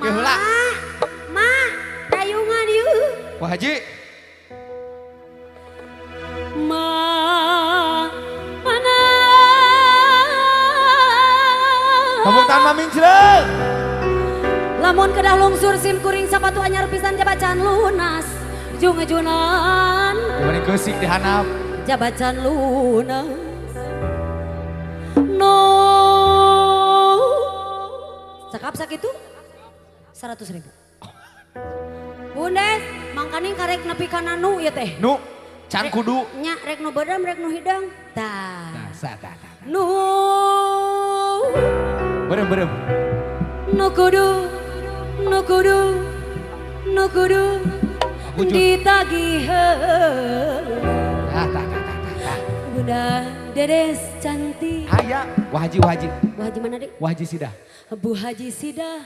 Ke heula. Ma, dayungan yeuh. Wah Haji. Ma, mana. Tepuk tangan Mamincreng. Lamun kedah lungsur sim kuring sapatu anyar pisan jabacan lunas. Jung-junan. Gimana geusik di handap. Jabacan lunas. No. Cakap sakitu 100.000. Bundes, mangkaning karek nepi kana nu ieu teh. Nu, can kudu. Nya rek nu beurem rek nu hidang. Tah. Tah, sa tah tah. Nu. Berem berem. Nu kudu, nu kudu, nu kudu ditagih heula. Tah tah tah tah tah. Bunda Dedes cantik. Aya, Wah Haji, Wah Haji. Bu Haji mana dek? Wah Haji Sidah. Bu Haji Sidah.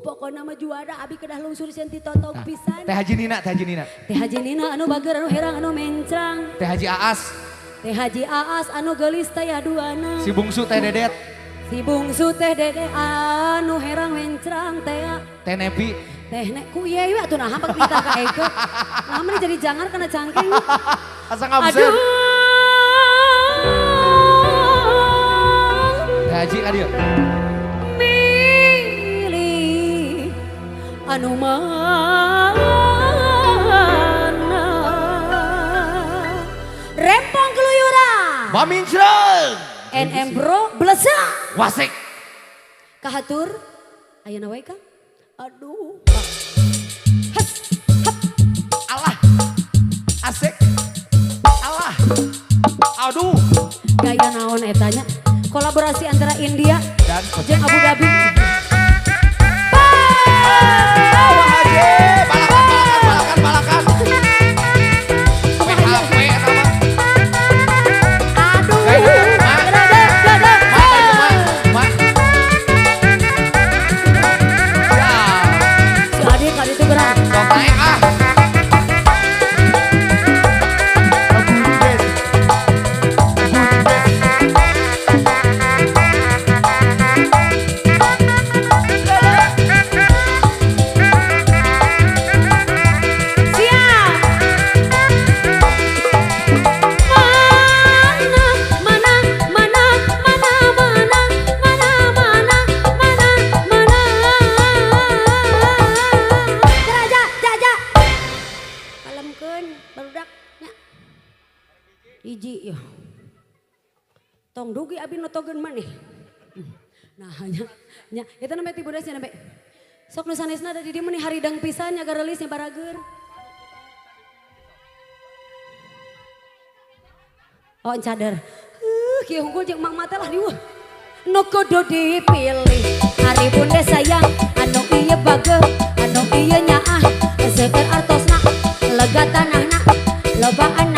Pokoknya mah juara abi kedah lungsur senti totok pisan. Teh Haji Nina, Teh Haji Nina. Teh Haji Nina anu bager anu herang anu mencrang. Teh Haji Aas. Teh Haji Aas anu geulis teh duana. Si bungsu Teh Dedet. Si bungsu Teh Dedet anu herang mencrang teh. Teh Nepi. Teh nek ku ieu we atuh naha pake minta ka Eke. Nah meni jadi jangan kana cangkeng. Asa ngabsen. Aduh. Teh Haji ka dieu. Milih anu mana. Rempong keluyuran. Mamincreng. NM Bro blesak. Wasik. Kahatur ayeuna wae Kang. Aduh. Has, hap. Allah. Asik. Allah. Aduh. Gaya naon etanya? Kolaborasi antara India dan jeung Abu Dhabi. Wah Haji, balakan balakan balakan balakan. PHP sama. Aduh. Ma, ma. Si adik kali itu gerak. Sok naik ah. Siap. Mana, mana, mana, mana, mana, mana, mana, mana, mana. Raja, jaja. Kalemkeun barudak nya. Hiji ya. Tong dugi abi notogeun maneh. Nah, nya, nya, eta nembe ti budasnya nembe. Sok nu sanesna da di dieu meni haridang pisan nya garelis nya barageur. Oh cadar. Kieu unggul jeung Mang Mate lah dieuh. Nu kudu dipilih ari bunda sayang anu ieu bageuh anu ieu nyaah seueur artosna lega tanahna loba.